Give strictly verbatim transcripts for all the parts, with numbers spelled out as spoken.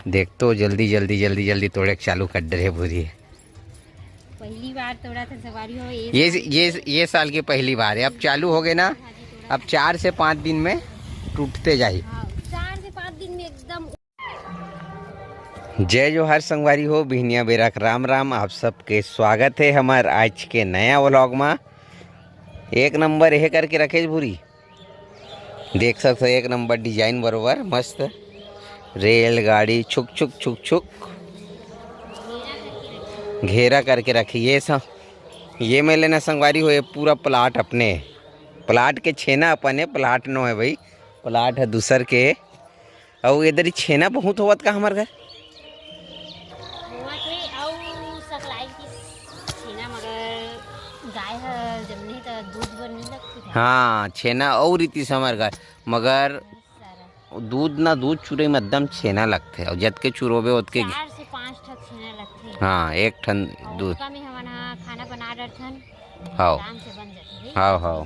देख तो, जल्दी जल्दी जल्दी जल्दी तोड़े के चालू कर डरे भूरी। पहली बार तोड़ा था संगवारी हो, ये ये साल ये ये साल की पहली बार है। अब चालू हो गए ना, अब चार से पाँच दिन में टूटते जाही। हाँ, चार से पाँच दिन में एकदम। जय जोहार संगवारी हो, बिहनिया बेरा के राम राम। आप सबके स्वागत है हमार आज के नया व्लॉग में। एक नंबर यह करके रखे भूरी, देख सकते हो, एक नंबर डिजाइन बरोबर मस्त। रेलगाड़ी छुक छुक छुक छुक घेरा करके रखी। ये सब, ये में लेना संगवारी हो, ये पूरा प्लाट अपने, प्लाट के छेना अपन है, प्लाट नो है भाई, प्लाट है दूसर के। अउ एदरी छेना बहुत होवत का हमर घर? होवत हे, अउ सकलाइन की छेना, मगर गाय ह जब नहीं त दूध बर नहीं लगती है। हाँ, छेना अउ रीति से हमर घर, मगर सारा। दूध ना, दूध चुरई में एकदम छेना लगथे, अउ जतके चुरोबे ओतके चार से पाँच ठक छेना लगथे। हाँ, एक ठन अउ दूध। ओतका में हमन ह खाना बना डरथन, हाँ। आराम से बन जाथे। हाँ, हाँ।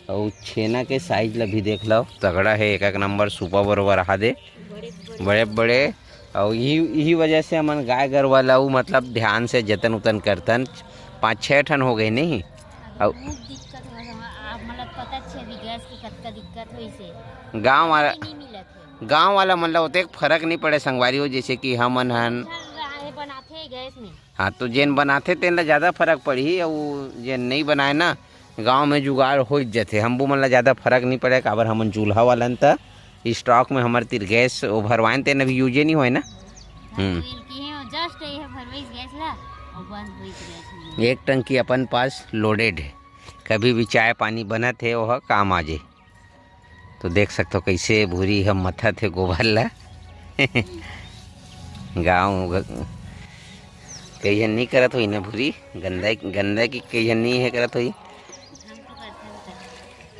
अउ छेना के साइज ला भी देख लो, तगड़ा है, एक एक नंबर सुपर बरोबर रहा दे, बड़े बड़े। अउ यही यही वजह से हमन गाय गरवा ला उ मतलब ध्यान से जतन उतन करथन। पाँच छः ठन हो गए नहीं। अउ बहुत दिक्कत हो, आप मतलब पता छे भी गैस की कतका दिक्कत होइसे। गाँव वाला, नहीं मिलत है। गाँव वाला मन ला ओतेक फर्क नहीं पड़े संगवारी हो, जैसे कि हमन हन। घर रहे बनाथे गैस में। हाँ, तो जेन बनाथे तेन ला ज़्यादा फर्क पड़ही, अउ जेन नहीं बनाए ना, गाँव में जुगाड़ हो जथे। हमबू मन ला ज़्यादा फर्क नहीं पड़े, काबर हमन चूल्हा वालन त स्टॉक में हमर तीर गैस ओ भरवाएन, तेन अभी यूजे नहीं होए ना। हम्म। तो इनकी है, just ये भरवाइस गैस ला, और बंद हुई गैस। एक टंकी अपन पास लोडेड है, कभी भी चाय पानी बनत है, वह काम आ जाए। तो देख सकथो, कैसे भूरी ह मथत हे गोबर ला। गाँव ग-, कहियन नहीं करत होई ना भूरी, गंदा, गंदा की कहियन नहीं है करत होई।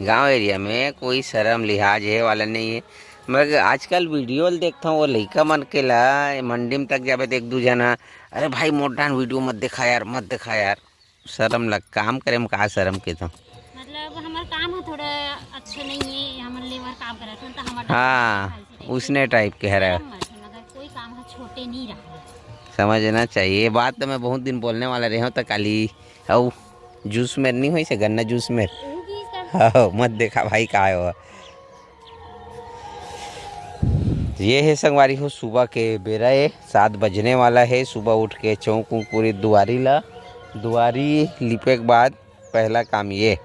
गाँव एरिया में कोई शर्म लिहाज है वाला नहीं है। मगर आजकल वीडियो ल देखथों, वो लइका मन के ला मंडी में तक जाबे तो एक दू झन ह, "अरे भाई, मोर डान वीडियो मत देखा यार, मत देखा यार।" शर्म लग, काम करे में का शर्म के तो। मतलब हमर काम ह थोड़ा अच्छा नहीं है, हमन लेबर काम करत हन, त हमर हाँ, ऐसे टाइप उसने टाइप के हरे। शर्म मत है, मगर कोई काम ह छोटे नहीं रहा। समझना चाहिए, ये बात तो मैं बहुत दिन बोलने वाला रहे हूँ, तो काली अउ जूस मेर नहीं होई से, गन्ना जूस मेर। हाँ, मत देखा भाई, का हो। ये है संगवारी हो, सुबह के बेरा है, सात बजने वाला है। सुबह उठ के चौंक ऊंक पूरी दुआरी ला, दुआरी लिपे के बाद पहला काम ये।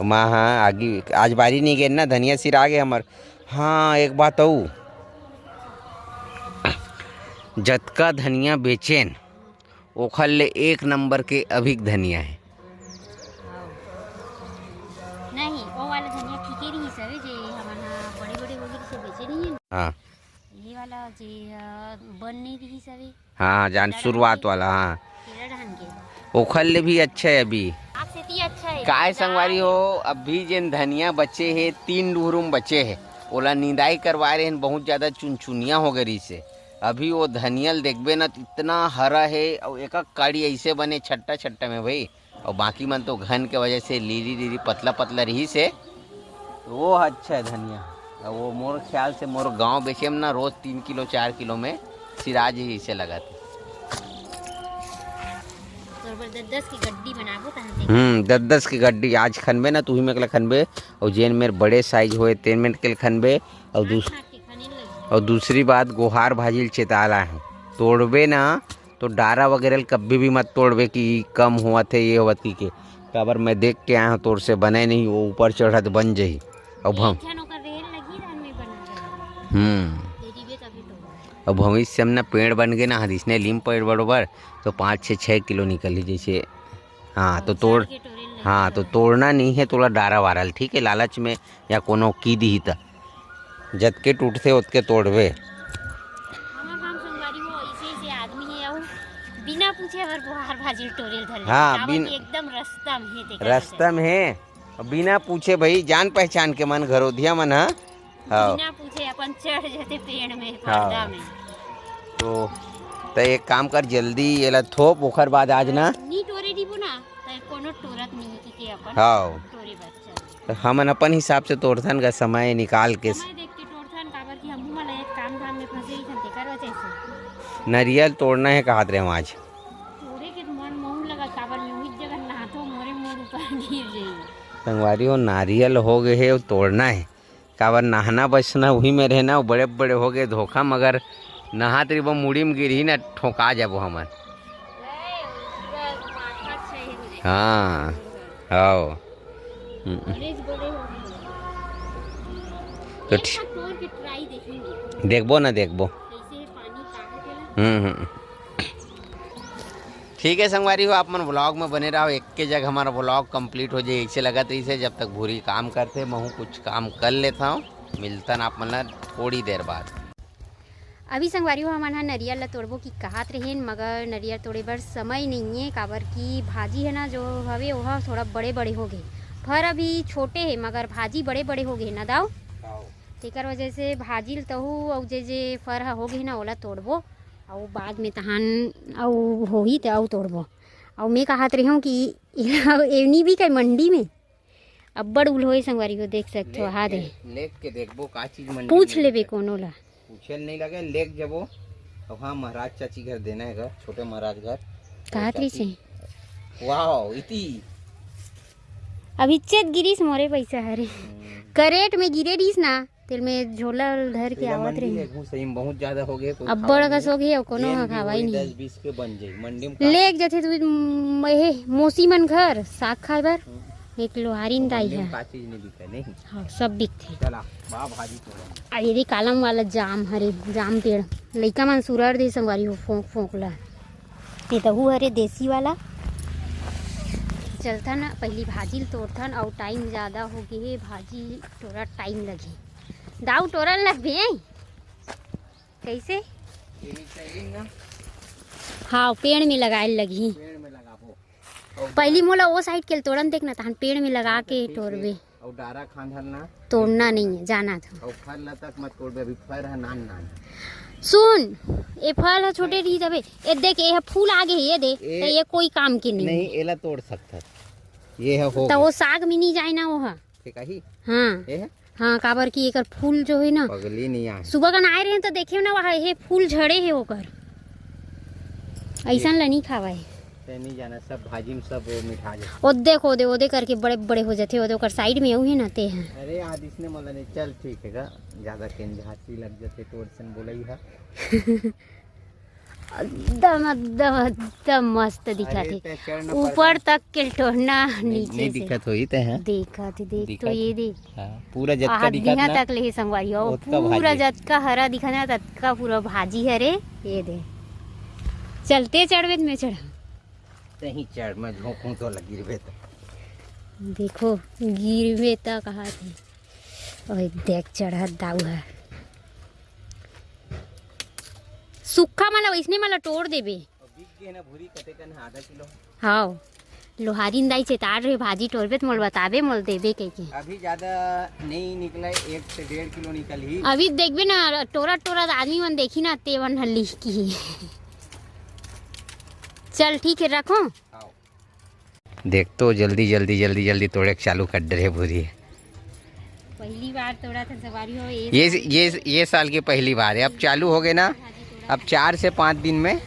माँ हाँ, आगी, आज बारी नहीं गए ना, धनिया सिरा गए हमर। हाँ, एक बात अउ, जतका धनिया बेचेन, ओखर ले एक नंबर के अभिक धनिया है। नहीं, वो वाला धनिया ठीके रही सवे, जे हमन हा बड़े-बड़े हो गए से बेचे नहीं है। हाँ। ये वाला जे, अ, बन नहीं रही सवे। हाँ, जान केरा शुरुआत डाल के। वाला, हाँ। केरा डाल के। ओखर ले भी अच्छा है अभी। आप से ती अच्छा है। काय संगवारी हो, अभी जेन धनिया बचे है, तीन डुहरुम बचे है, ओला निंदाई करवा रहे हैं, बहुत ज्यादा चुनचुनिया हो गई से। अभी वो धनिया ल देखबे ना, तो इतना हरा है, और एक एक काड़ी ऐसे बने छट्टा छट्टा में भाई, और बाकी मन तो घन के वजह से लीरी लीरी पतला पतला रही से, तो वो अच्छा है धनिया। और वो मोर ख्याल से मोर गांव बेचे में ना रोज तीन किलो चार किलो में सिराज ही से लगा थे। तोर बर दस दस की गड्डी बनाबो तहन ते। हम्म, दस दस की गड्डी आज खनबे ना, तू ही मेकला खनबे, और जेन मेर बड़े साइज होए तेन मेर के खनबे, और दूस-, काट काट के खने लगी। और दूसरी बात, गोहार भाजी ल चेताला है, तोड़बे ना तो डारा वगैरह ल कभी भी मत तोड़बे कि कम होवत है, ये होवत की के। काबर मैं देख के आया हूँ, तोर से बने नहीं, वो ऊपर चढ़त बन जाही। और भव-, एक झन ओकर रेल लगी रहन में बना रहे। हम्म। दे दीबे तभी तो। और भविष्य में ना पेड़ बन गए ना, हाँ, इसने लीम पेड़ बरोबर, तो पाँच छः छः किलो निकली, जैसे, हाँ, तो और तोड़, झाड़ के टोरे ल हाँ, तो तोड़ना नहीं है, तोला डारा वारा ल, ठीक है, लालच में या कोनो की दिही त। जतके टूटथे, ओतके तोड़बे। हमर गांव संगवारी हो, ऐसे ऐसे आदमी है, अउ बिना पूछे हमर गोहार भाजी ल टोरे ल धर ले। हाँ, काबर बिन-, कि एकदम रस्ता में है, तेकर रस्ता में है, बिना पूछे भाई, जान पहचान के मन घरोधिया मन ह। हाँ। बिना पूछे अपन चढ़ जथे पेड़ में, हाँ। पर्दा में। तो, त एक काम कर, जल्दी एला थोप, ओखर बाद आज ना। नी टोरे दिबो ना, त कोनो टोरत नहीं है कि के अपन हाँ। टोरे बच्चा। त हमन अपन हिसाब से तोड़थन का समय निकाल के। समय देख के टोरथन, काबर कि हमहू मन एक काम धाम में फंसे ही थन, तेकर नरियल तोड़ना हे कहत रहे आज। तोड़े के मन महू लगा, काबर मैं उही जगह नहाथो, मोरे मुड़ ऊपर गिर जाई। संगवारी हो, नारियल हो गए हे, तोड़ना हे। काबर नहाना बचना उही में रहे ना, वो बड़े बड़े हो गए धोखा, मगर नहात रहिबो मुड़ी में गिरही ना, ठोका जाबो हमन। हाँ, आओ। हम्म। तो ठीक। देखबो ना, देखबो। हम्म, हम्म। ठीक है संगवारी हो, आप मन व्लॉग में बने रहो, एक के जगह हमारा व्लॉग कंप्लीट हो जाए, ऐसे लगत रही से जब तक भूरी काम करते, महू कुछ काम कर लेता हूँ। मिलतन आप मन ला थोड़ी देर बाद। अभी संगवारी हो, हमन ह नरियर ला तोड़बो कि कहत रहेन, मगर नरियर तोड़े बर समय नइये, काबर कि भाजी है ना जो हवे, ओहा थोड़ा बड़े बड़े हो गए। फर अभी छोटे हे, मगर भाजी बड़े बड़े हो गए ना दाऊ। तेकर वजह से भाजी ल तहू अउ जे जे फर ह हो गए ना, ओला तोड़बो। अउ बाद में तहान अउ होही त अउ तोड़बो। अउ मैं कहत रही हूँ कि एनी भी कई मंडी में अब्बड़ उल होए संगवारी हो, देख सकथो। लेक हा दे। लेक के देखबो का चीज मंडी पूछ में लेबे बिकट। कोनो ला। पूछे ल नहीं लगे, लेक जबो। अब हाँ, महाराज चाची घर देना है घर, छोटे महाराज घर। कहत रही चाची। से। वाह, इति। अभी चेत गिरीस मोरे पैसा हरे। हम्म। करेट में गिरे रहीस ना, तेल में झोला धर के तेला आवत मंडी रही। है, घूम सही में बहुत ज्यादा हो गए, कोई अब्बड़ खावा कस नहीं। हो गए, अउ कोनो जेन ह भी खावा ही होई, नहीं। दस बीस के बन जाई। मंडी में का लेक जथे तू, म-, एहे, मौसी मन घर साग खाए बर। हम्म। एक लोहारी न दाई मंडी में है। का चीज नहीं बिके, नहीं? हाँ, सब बिकथे। चला, बा भाजी तोड़ा। आ, ये दे कालम वाला जाम हरे, जाम पेड़। लइका मन सुरर दे संगवारी हो, फोंक फोंक ला। ये तहू हरे देसी वाला। चलथन, पहली भाजी ल तोड़थन, अउ टाइम ज्यादा हो गए हे, भाजी टोरा टाइम लगे। दाऊ टोरन लगबे, हैं? कैसे? ये चाहिए ना? हाँ, पेड़ में लगाए लगही। पेड़ में लगाबो। पहली मोला ओ साइड के तोड़न देखना, तहन पेड़ में लगा के टोरबे। अउ डारा खांधर ना। तोड़ना नहीं है, जाना था। अउ फर ला तक मत तोड़बे, अभी फर है नान नान। सुन, ए फल है छोटे रही तबे। ए देख, ए फूल आ गए, ये दे। ए तो ये कोई काम की नहीं। नहीं, एला तोड़ सकता। ये है हो तो गया। वो साग में नहीं जाए ना वो है। ठीक है ही। हाँ। ये है? हाँ, काबर कि एकर फूल जो है ना, पगली नहीं आए। सुबह कन आए रहे तो देखे ना, वहाँ ये फूल झड़े है ओकर। ऐसन ला नहीं खावा है। ते नहीं जाना, सब भाजी में सब वो मिठा जाए। ओ देखो, ओदे, ओदे करके बड़े बड़े हो जाते, ओदे ओकर साइड में अउ है ना, ते हैं। अरे आज इसने मोला नहीं, चल ठीक है गा, ज्यादा केंझासी लग जाते तोर सन बोलई हा। एकदम, एकदम, एकदम मस्त दिखत अरे, हे। ते चढ़ ना ऊपर पड़ता। तक के टोरना नहीं, नीचे नहीं से। दिखत होई ते, हाँ। दिखत हे, देख दिखत तो ये हे। देख। हाँ, पूरा जतका हाथ दिखत बिहा ना, तक ले संगवारी हो, ओतका पूरा भाजी। जतका हरा दिखत ना, ततका पूरा भाजी हरे। ये दे, चलते चढ़बे त मैं चढ़ा। तहीं चढ़, मैं झोंकूं तो लग गिरबे तो। देखो, गिरबे त कहा थे। ओए, देख, चढ़त दाऊ है। सुक्खा मला, वैसने मला तोड़ देबे। अब बिक गे ना भूरी, कते कन आधा किलो। हाँ, लोहारिन दाई चेताड़ रहे, भाजी टोरबे त मोल बताबे, मोल देबे कह के। अभी ज्यादा नहीं निकला, एक से डेढ़ किलो निकल ही। अभी देखबे ना, टोरा टोरा त आदमी मन देखी ना, तेवन हल्ली की। चल ठीक है, रखो। आओ। देख तो जल्दी जल्दी जल्दी जल्दी तोड़े के चालू कर डरे भूरी। पहली बार तोड़ा था सवारी हो, ये ये साल ये ये साल की पहली बार है। अब चालू हो गए ना, भाजी तोड़ा अब था। चार से पाँच दिन में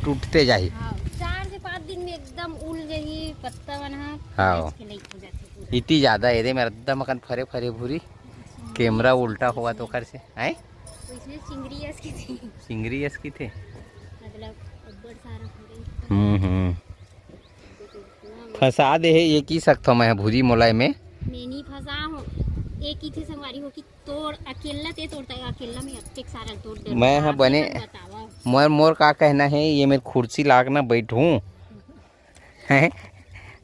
टूटते जाही। हाँ, चार से पाँच दिन में एकदम उल जाही पत्ता मन ह, हाँ। गैस के लाइक हो जाथे पूरा। इतनी ज्यादा है रे, मेरा एकदम अकन फरे फरे भूरी। कैमरा उल्टा हुआ तो कर से आए। तो इसमें चिंगरी यस की थी। चिंगरी यस की थे। मतलब अब्बड़ सारा फरे। हम्म हम्म। फंसा दे हे, ये की सकथो मैं भूरी मोलाई में। मैं नहीं फंसा हूँ, एक ही थी संगवारी हो कि तोड़ अकेला ते तोड़ता है, अकेला में अतेक सारा तोड़ डर मैं हाँ बने। बतावा। मोर मोर का कहना है, ये मेर खुर्सी लाग ना बैठूं हैं।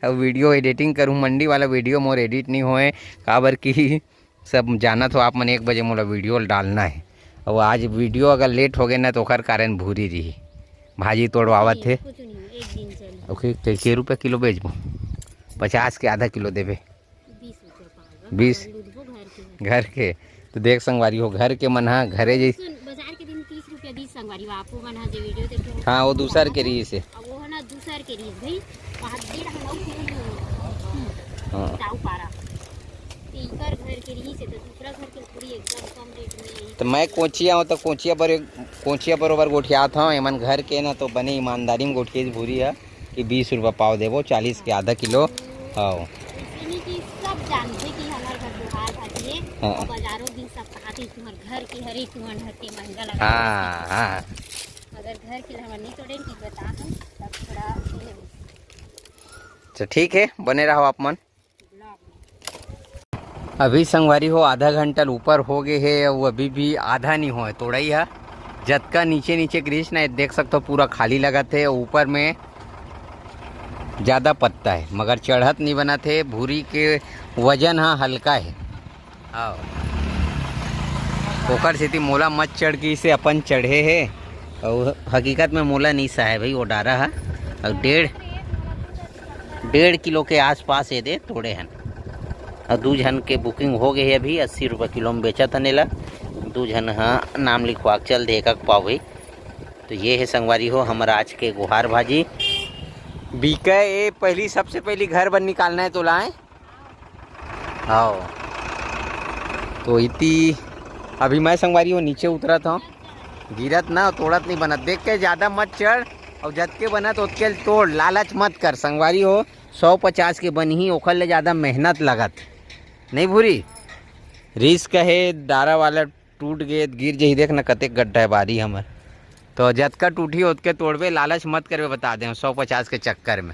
अब वीडियो एडिटिंग करूं, मंडी वाला वीडियो मोर एडिट नहीं होए, काबर की सब जानत हो आप मन, एक बजे मोला वीडियो डालना है। अब आज वीडियो अगर लेट हो गए ना, तो ओकर कारण भूरी रही। भाजी तोड़वावत हे। कुछ नहीं, एक दिन चल। ओके, तो के रुपये किलो बेचबो? पचास के आधा किलो देबे। बीस रुपये पाव। बीस? हाँ, लूटबो घर के। घर के। तो देख संगवारी हो, घर के मन हा घरे जैसे। सुन, बाजार के दिन तीस रुपये बीस संगवारी हो, आपको मन हा जे वीडियो देखे हो। हाँ, वो दूसर के रही से। अब वो है ना, दूसर के रही भाई, वहाँ डेढ़ हम लोग खेल रहे हैं। हाँ। ताऊ पारा। इकर घर के रहिस हे, तो दूसरा घर के थोड़ी एकदम कम रेट में यही तो मैं कोचिया हूँ, तो कोचिया बर-, कोचिया बरोबर गोठियात हूँ। एमन घर के ना, तो बने ईमानदारी में गोठियाइस भूरी है कि बीस रुपया पाव देबो, चालीस के आधा किलो। हाँ। ऐसे नहीं कि सब जानते कि हमार घर लोहार भाजी है, हाँ। और बाजारों भी सब कहा कि तुम्हार घर की हरे, तुम्हार घर के महंगा लगा। हाँ, हाँ। अगर घर के हमारे नहीं तोड़े कि बता दो, तब थोड़ा ये तो ठीक है, बने रहो आप मन। अभी संगवारी हो, आधा घंटा ले ऊपर हो गए हे, वो अभी भी आधा नहीं होए तोड़ई ह। जतका नीचे नीचे ग्रीस ना, देख सकते हो, पूरा खाली लगत हे। ऊपर में ज़्यादा पत्ता है, मगर चढ़त नहीं बनत हे। भूरी के वजन ह हल्का है। हाँ, ओकर सेती मोला मत चढ़ के इसे अपन चढ़े हे। और हकीकत में मोला नहीं सहाय भाई, वो डारा है। और डेढ़ डेढ़ किलो के आसपास ये दे तोड़े हन। और दू झन के बुकिंग हो गए हे, अभी अस्सी रुपये किलो में बेचत हन एला। दू झन ह नाम लिखवा के चल दे, एक पाव भाई। तो ये है संगवारी हो, हमर आज के गोहार भाजी बिके। ए पहली, सबसे पहली घर बर निकालना है तो लाए। हाँ, तो इति अभी मैं संगवारी हो नीचे उतरत हूँ। गिरत ना, तोड़त नहीं बनत। देख के ज़्यादा मत चढ़, और जतके बनत ओतके तोड़। लालच मत कर संगवारी हो। सौ पचास के बनही, ओखर ले ज़्यादा मेहनत लगत नहीं भूरी। रिस्क है, डारा वाला टूट गए, गिर जही। देख ना, कतेक गड्ढा है बारी हमर। तो जतका टूटही ओतके तोड़बे, लालच मत करबे, बता दें, सौ पचास के चक्कर में।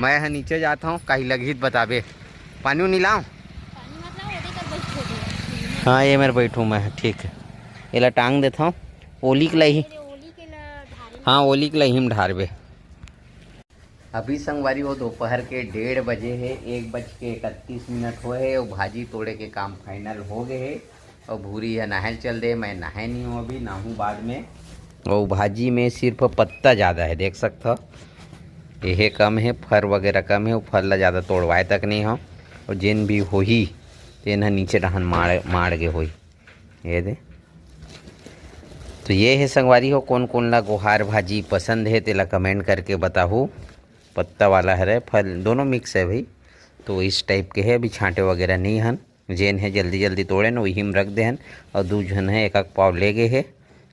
मैं ह नीचे जात हूँ, कहीं लगही त बताबे। पानी उनी लाऊं? पानी मत लाओ, ओदे कर बैठ छोड़ दे। हाँ, ये मेरे बैठूँ मैं, ठीक है। एला टांग देता हूँ, ओली के लही। ये ओली के ला ढारे। हाँ, ओली के लही में ढारबे। अभी संगवारी हो, दोपहर के डेढ़ बजे है, एक बज के इकतीस मिनट होए है, और भाजी तोड़े के काम फाइनल हो गए है। और भूरी है नहाए चल दे, मैं नहाए नहीं हूँ अभी, नहाऊँ बाद में। और भाजी में सिर्फ पत्ता ज़्यादा है, देख सकत हो, यह कम है, फर वगैरह कम है, वो फर ला ज़्यादा तोड़वाए तक नहीं हो। और जेन भी होही, तेन ह नीचे डहन माड़, माड़ गे होही। ये दे। तो ये है संगवारी हो, कौन कौन ला गोहार भाजी पसंद है, तेला कमेंट करके बताहू। पत्ता वाला हरे, फल दोनों मिक्स है भाई। तो इस टाइप के है, अभी छांटे वगैरह नहीं हन। जेन है जल्दी जल्दी तोड़े न, वही में रख दे हन। और दू झन है, एक एक पाव ले गए है,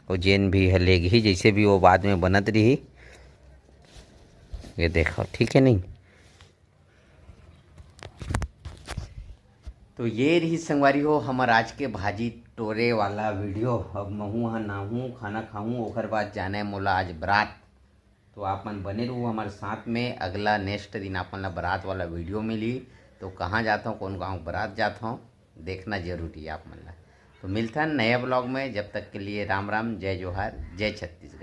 और जेन भी है ले गई, जैसे भी वो बाद में बनत रही। ये देखो, ठीक है नहीं? तो ये रही संगवारी हो, हमर आज के भाजी टोरे वाला वीडियो। अब महू ह नहाहूँ, खाना खाहूँ, ओकर बाद जाना है मोला आज बरात। तो आप मन बने रहू हमारे साथ में, अगला नेक्स्ट दिन आप मन ला बरात वाला वीडियो मिली। तो कहाँ जात हूँ, कौन गाँव बरात जात हूँ, देखना जरूरी है आप मन ला। तो मिलथन नया ब्लॉग में, जब तक के लिए राम राम, जय जोहार, जय छत्तीसगढ़।